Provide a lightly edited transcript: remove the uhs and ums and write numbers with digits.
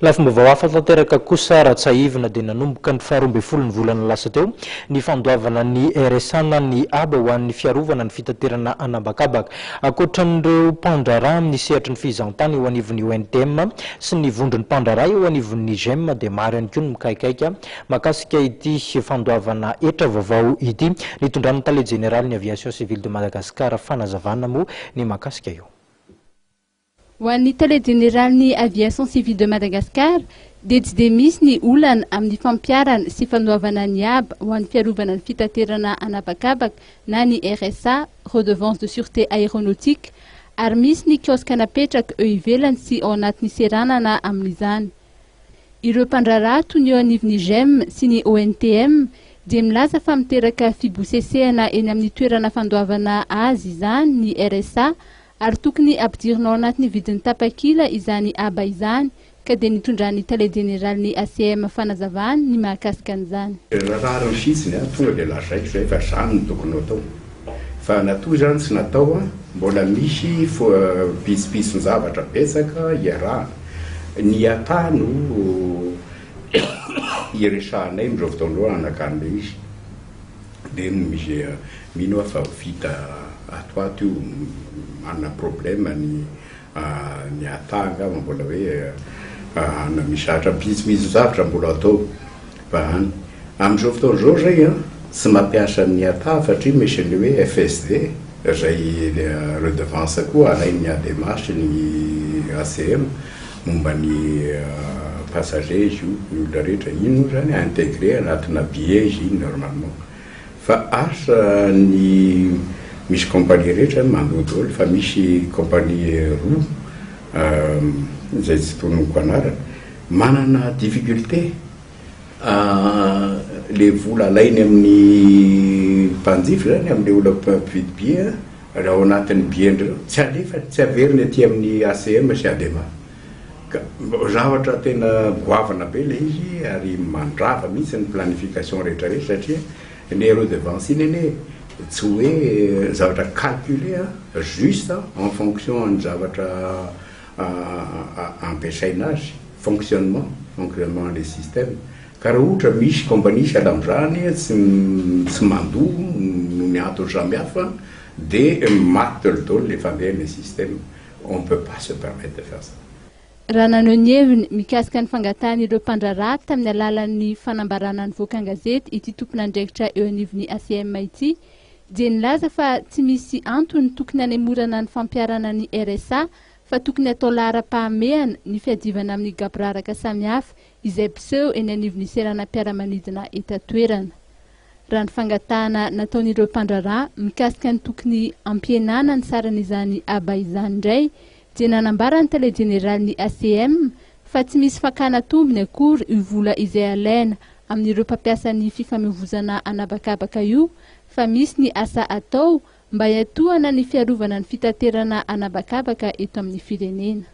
Lafim-baovao hafa tanteraka kosa raha tsiahivina dia nanomboka ny faha 12 ny volana lasa teo ny fandoavana ny RSA na ny haba ho an'ny fiarovana ny fitaterana an'habakabaka. Ankoatran'ireo mpandraharaha amin'ny sehatry ny fizahantany eo anivon'ny ONTM sy ny vondron'ny mpandraharaha eo anivon'ny GEM dia maro ihany koa ny mikaikaika mahakasika ity fandoavana hetra vaovao ity. Nitondran'ny tale jeneralin'ny Aviation Civile de Madagascar fanazavana moa ny mahakasika io. Ho an'ny tale jeneralin'ny Aviation Civile de Madagascar dia tsy dia misy ny olana amin'ny fampiharana sy fandoavana ny haba ho an'ny fiarovana ny fitaterana an'habakabaka na ny RSA, Redevance de Sûreté Aéronautique, ary misy ny kioska napetraka eo ivelany sy ao anatin'ny seranana amin'izany. Ireo mpandraharaha toy ny eo anivon'ny GEM sy ny ONTM dia milaza fa miteraka fibosesehana eny amin'ny toerana fandoavana azy izany ny RSA ary tokony ampidirina ao anatin'ny vidin'ny tapakila izany haba izany ka dia nitondran'ny tale jeneralin'ny ACM fanazavana ny mahakasika an'izany. Rariny fihitsiny a, tonga dia lazaiko zay fa zany no tokony ho atao, fa natoa zany tsy natao a, mbola misy pitsopitson-javatra betsaka iarahana, ny ata no iresahanay amin'izao fotoana izao hanakana izy. Dia misy mino aho fa ho vita ato ato io, manana problème ny ny ata angamba mbola hoe na misy zavatra pitsopitso zavatra mbola atao fa any. Amin'izao fotoana izao zay an, tsy mampiasa ny ata satria misy an'ilay hoe FSD izay redevance koa alain'ny ADEMA sy ny ACM momba ny passager izy io, ny olona rehetra, iny moa zany intégré anatina billet izy iny normalement. Fa asa ny misy compagnie rehetra mandoa daholo fa misy compagnie roa izay tsy tononiko anarana manana difficulté le vola alainy amin'ny mpanjifa zany amin'le olona mpividy billet raha ao anatin'ny billet-ndreo tsy alefa tsy averiny aty amin'ny ACM sy ADEMA ka zavatra tena goavana be le izy ary mandrava mihitsy ny planification rehetrarehetra satria ny redevance iny anie tsy hoe zavatra calculé juste en fonction ny zavatra ampiasaina azy, fonctionnement le système, ka raha ohatra misy compagnie sahala amin'izany tsy mandoa noho ny antony samihafa dia maty daholo le fandeha le système, on peut pas se permettre de faire ça. Raha naneho ny heviny mikasika ny fangatahan'ireo mpandraharaha tamin'ny alalan'ny fanambarana nivoaka an-gazety ity tompon'andraikitra eo anivon'ny ACM ity dia nilaza fa tsy misy antony tokony hanemorana ny fampiharana ny RSA fa tokony atao laharam-pahamehana ny fiadivana amin'ny gaboraraka samihafa izay mpiseho eny anivon'ny seranam-piaramanidina eto an-toerana. Raha ny fangatahana nataon'ireo mpandraharaha mikasika ny tokony hampihenana ny saran'izany haba izany indray dia nanambara ny tale jeneralin'ny ACM fa tsy misy fakana tombony akory io vola izay alaina amin'ireo mpampiasa ny fifamoivoizana an'habakabaka io fa misy ny asa atao mba hiantohana ny fiarovana ny fitaterana an'habakabaka eto amin'ny firenena.